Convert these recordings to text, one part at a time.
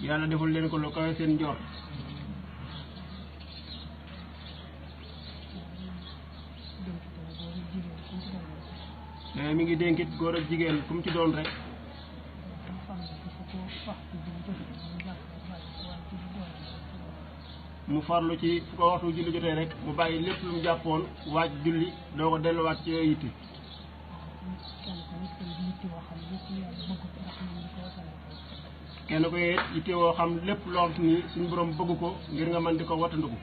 yàlla deful leen ko lu kawe seen njort mais mi ngi dénkit góor ak jigéen ku mu ci doon rek mu farlu ci fu ko waxtu julli jotee rek mu bàyyi lépp lu mu jàppoon waaj julli doo ko delluwaat ci yooyu yitte kenn ko yit yitte woo xam lépp loo xam ni suñu borom bëgg ko ngir nga mën di ko wattandiku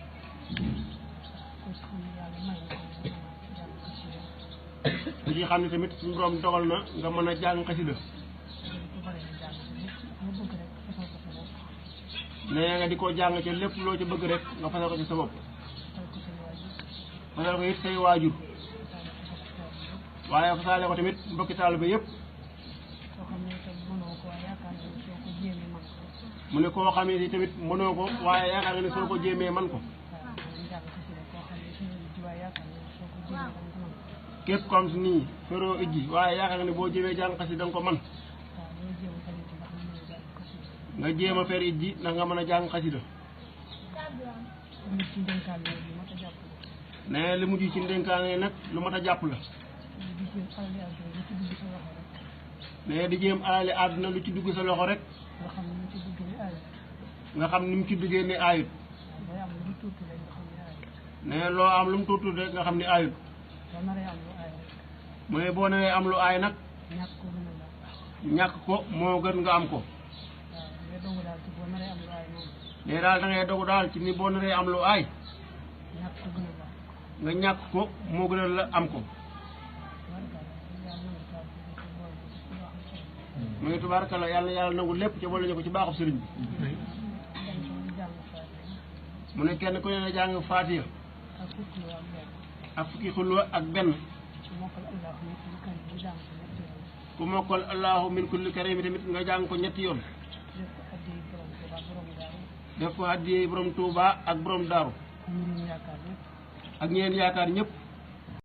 li ci xam ne tamit suñu borom dogal na nga mën a jàng xasida nee nga di ko jàng ci lépp loo ci bëgg rek nga fasal ko ci sa bopp fasal ko it say waajur waaye fasaale ko tamit mbokki taalibe yëpp mu ne koo xam ne tamit mënoo ko waaye yaakaar nga ne soo ko jéemee man ko képp comme si nii feroo ijji waaye yaakaar nga ne boo jéemee jàng xasida danga ko man nga jéem a fer ijji ndax nga mën a jàng xasida ne li mujj ci ndénkaane nag lu mat a jàpp la ne di jéem alali àdduna lu ci dugg sa loxo rek nga xam ni mu ci duggee ne aayut ne loo am lu mu tuuti rek nga xam ni aayut mu ne boo naree am lu aay nag ñàkk ko moo gën nga am ko ne daal da ngay dogu daal ci ni boo naree am lu aay nga ñàkk ko moo gën a la am ko mu ngi tubaarkalla yàlla nangu lépp ca boole ñu ko ci baaxub sëriñ bi mu ne kenn ku ne na jàng Faatiha ak fukki xulwa ak benn ku mokkal allahu min kulli karim tamit nga jàng ko ñetti yoon def ko addiyee borom Tuuba ak borom Daaru ak ñeen yaakaar ñëpp